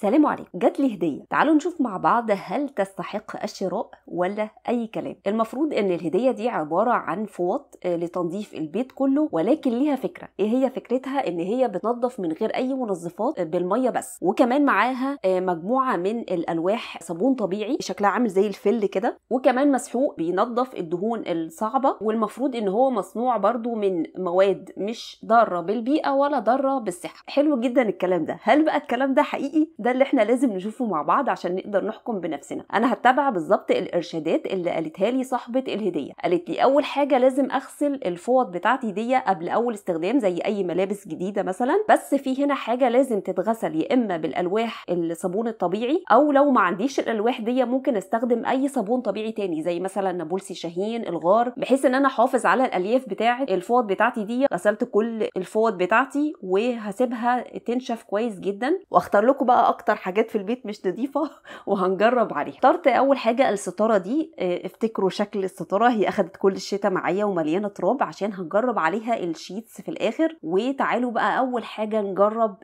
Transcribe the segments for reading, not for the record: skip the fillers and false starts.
سلام عليكم. جات لي هديه، تعالوا نشوف مع بعض هل تستحق الشراء ولا اي كلام. المفروض ان الهدية دي عبارة عن فوط لتنظيف البيت كله، ولكن ليها فكرة. ايه هي فكرتها؟ ان هي بتنظف من غير اي منظفات، بالمية بس، وكمان معاها مجموعة من الالواح صابون طبيعي شكلها عامل زي الفل كده، وكمان مسحوق بينظف الدهون الصعبة، والمفروض ان هو مصنوع برضو من مواد مش ضارة بالبيئة ولا ضارة بالصحة. حلو جدا الكلام ده. هل بقى الكلام ده حقيقي؟ ده اللي احنا لازم نشوفه مع بعض عشان نقدر نحكم بنفسنا. انا هتبع بالظبط الارشادات اللي قالتها لي صاحبه الهدية. قالت لي اول حاجة لازم اغسل الفوط بتاعتي دي قبل اول استخدام زي اي ملابس جديدة مثلا، بس في هنا حاجة لازم تتغسل يا اما بالالواح الصابون الطبيعي، او لو ما عنديش الالواح دي ممكن استخدم اي صابون طبيعي تاني زي مثلا نابلسي، شاهين، الغار، بحيث ان انا احافظ على الالياف بتاعه الفوط بتاعتي دي. غسلت كل الفوط بتاعتي وهسيبها تنشف كويس جدا، واختار لكم بقى اكتر حاجات في البيت مش نظيفة وهنجرب عليها. اخترت اول حاجة الستارة دي. افتكروا شكل الستارة، هي اخدت كل الشتاء معايا ومليانة تراب عشان هنجرب عليها ال sheets في الاخر. وتعالوا بقى اول حاجة نجرب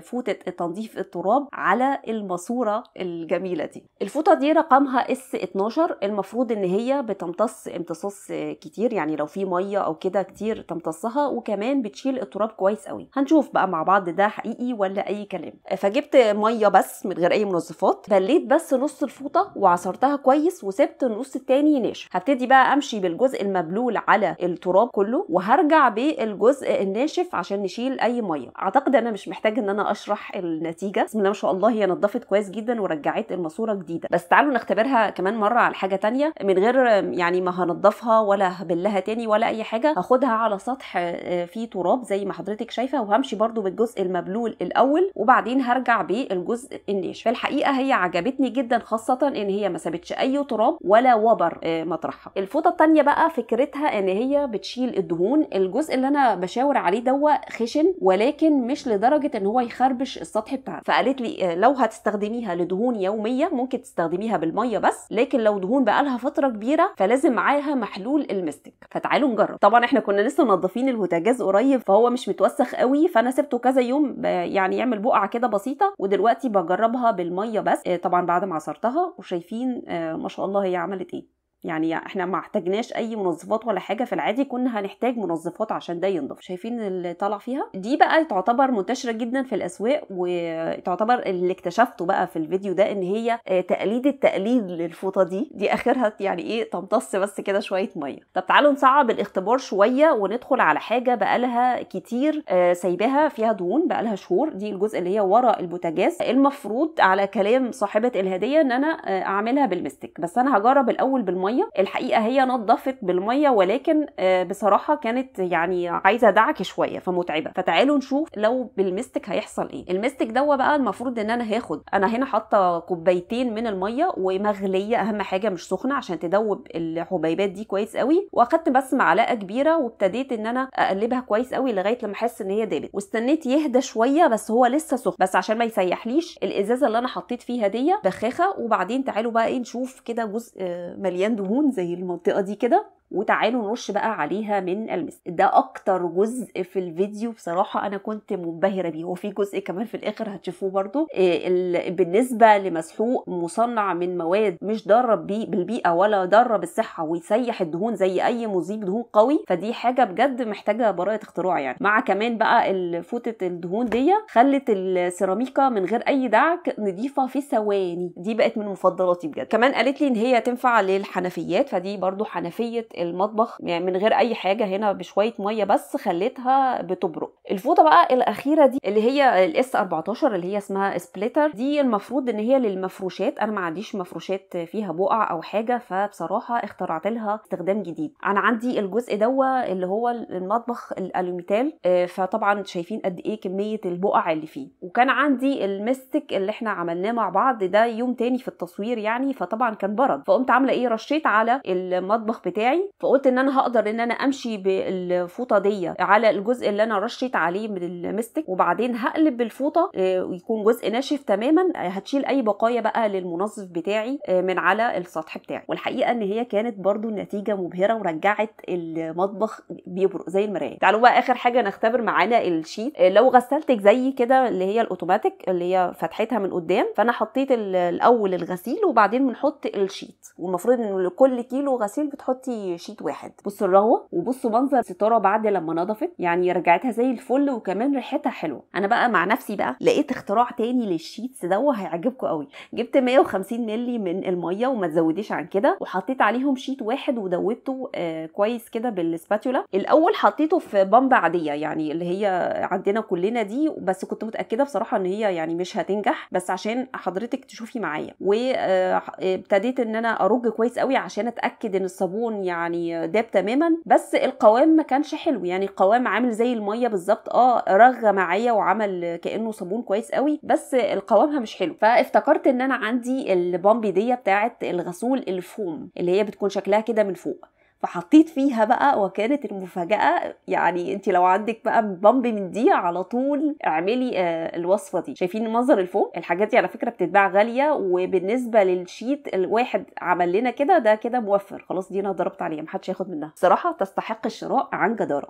فوطه تنظيف التراب على الماسورة الجميلة دي. الفوطه دي رقمها S 12. المفروض ان هي بتمتص امتصاص كتير، يعني لو في مية او كده كتير تمتصها، وكمان بتشيل التراب كويس قوي. هنشوف بقى مع بعض ده حقيقي ولا اي كلام. فجبت مية بس من غير اي منظفات، بليت بس نص الفوطه وعصرتها كويس وسبت النص التاني ناشف. هبتدي بقى امشي بالجزء المبلول على التراب كله، وهرجع بالجزء الناشف عشان نشيل اي مية. اعتقد انا مش محتاج ان انا اشرح النتيجة، بسم الله ما شاء الله هي نظفت كويس جدا ورجعت الماسورة جديدة. بس تعالوا نختبرها كمان مرة على حاجة تانية من غير يعني ما هنضفها ولا هبلها تاني ولا اي حاجة. هاخدها على سطح فيه تراب زي ما حضرتك شايفه، وهمشي برده بالجزء المبلول الاول وبعدين هرجع بالجزء الناشف. في الحقيقة هي عجبتني جدا، خاصة ان هي ما سابتش اي تراب ولا وبر مطرحها. الفوطه الثانية بقى فكرتها ان هي بتشيل الدهون. الجزء اللي انا بشاور عليه دوا خشن، ولكن مش لدرجة ان هو يخربش السطح بتاعها. فقالت لي لو هتستخدميها لدهون يومية ممكن تستخدميها بالمية بس، لكن لو دهون بقالها فترة كبيرة فلازم معاها محلول المستك. فتعالوا نجرب. طبعا احنا كنا لسه منظفين البوتاجاز قريب فهو مش متوسخ قوي، فانا سبته كذا يوم يعني يعمل بقعة كده بسيطة، ودلوقتي بجربها بالمية بس طبعا بعد ما عصرتها. وشايفين ما شاء الله هي عملت ايه. يعني احنا ما احتاجناش اي منظفات ولا حاجة، في العادي كنا هنحتاج منظفات عشان ده ينضف. شايفين اللي طالع فيها دي بقى تعتبر منتشرة جدا في الاسواق، وتعتبر اللي اكتشفته بقى في الفيديو ده ان هي تقليد التقليد للفوطه دي. دي اخرها يعني ايه، تمتص بس كده شوية مية. طب تعالوا نصعب الاختبار شوية وندخل على حاجة بقالها كتير سايباها فيها دهون بقالها شهور. دي الجزء اللي هي ورا البوتاجاز. المفروض على كلام صاحبه الهدية ان انا اعملها بالمستك، بس انا هجرب الاول بالمية. الحقيقة هي نظفت بالمية، ولكن بصراحة كانت يعني عايزه دعك شوية فمتعبه. فتعالوا نشوف لو بالمستك هيحصل ايه. المستك دوا بقى المفروض ان انا هاخد، انا هنا حاطه كوبايتين من المية ومغليه، اهم حاجة مش سخنة عشان تدوب الحبيبات دي كويس قوي، واخدت بس معلقه كبيرة وابتديت ان انا اقلبها كويس قوي لغاية لما احس ان هي دابت، واستنيت يهدى شوية بس هو لسه سخن، بس عشان ما يسيحليش الازازه اللي انا حطيت فيها دي بخاخه. وبعدين تعالوا بقى ايه نشوف كده جزء مليان دهون زي المنطقة دي كده، وتعالوا نرش بقى عليها من المسك. ده اكتر جزء في الفيديو بصراحة انا كنت منبهره بيه، وفي جزء كمان في الاخر هتشوفوه برضو. بالنسبة لمسحوق مصنع من مواد مش ضارة بالبيئة ولا ضارة بالصحة ويسيح الدهون زي اي مذيب دهون قوي، فدي حاجة بجد محتاجه براءه اختراع يعني. مع كمان بقى فوطه الدهون دي خلت السيراميكا من غير اي دعك نظيفة في ثواني. دي بقت من مفضلاتي بجد. كمان قالت لي ان هي تنفع للحنفيات، فدي برضو حنفية المطبخ يعني من غير اي حاجة، هنا بشوية مية بس خليتها بتبرق. الفوطه بقى الاخيرة دي اللي هي ال S 14 اللي هي اسمها splitter، دي المفروض ان هي للمفروشات. انا ما عنديش مفروشات فيها بقع او حاجة، فبصراحة اخترعت لها استخدام جديد. انا عندي الجزء دوا اللي هو المطبخ الالوميتال، فطبعا شايفين قد ايه كمية البقع اللي فيه، وكان عندي المستك اللي احنا عملناه مع بعض ده يوم تاني في التصوير يعني، فطبعا كان برد، فقمت عامله ايه، رشيت على المطبخ بتاعي بتاعي. فقلت ان انا هقدر ان انا امشي بالفوطه دي على الجزء اللي انا رشيت عليه من المستك، وبعدين هقلب بالفوطه ويكون جزء ناشف تماما، هتشيل اي بقايا بقى للمنظف بتاعي من على السطح بتاعي. والحقيقة ان هي كانت برضو النتيجة مبهرة ورجعت المطبخ بيبرق زي المراية. تعالوا بقى اخر حاجة نختبر معانا ال sheet. لو غسلتك زي كده اللي هي الاوتوماتيك اللي هي فتحتها من قدام، فانا حطيت الاول الغسيل وبعدين بنحط ال sheet، والمفروض ان لكل كيلو غسيل بتحطي sheet واحد. بصوا الرغوه وبصوا منظر الستارة بعد لما نضفت، يعني رجعتها زي الفل وكمان ريحتها حلوة. انا بقى مع نفسي بقى لقيت اختراع تاني لل sheets ده وهيعجبكم قوي. جبت 150 مللي من المية وما تزوديش عن كده، وحطيت عليهم sheet واحد ودوبته كويس كده بال spatula. الاول حطيته في بامبه عادية يعني اللي هي عندنا كلنا دي، بس كنت متاكدة بصراحة ان هي يعني مش هتنجح، بس عشان حضرتك تشوفي معايا. وابتديت ان انا ارج كويس قوي عشان اتاكد ان الصابون يعني داب تماما، بس القوام ما كانش حلو، يعني القوام عامل زي المية بالظبط، رغى معايا وعمل كانه صابون كويس قوي، بس القوامها مش حلو. فافتكرت ان انا عندي البامبي دي بتاعه الغسول الفوم اللي هي بتكون شكلها كده من فوق، فحطيت فيها بقى، وكانت المفاجأة يعني انت لو عندك بقى بامب من دي على طول اعملي الوصفة دي. شايفين منظر الفوم؟ الحاجات دي على فكرة بتتباع غالية، وبالنسبة لل sheet الواحد عمل لنا كده ده كده موفر خلاص، دي انا ضربت عليها محدش ياخد منها، صراحة تستحق الشراء عن جدارة.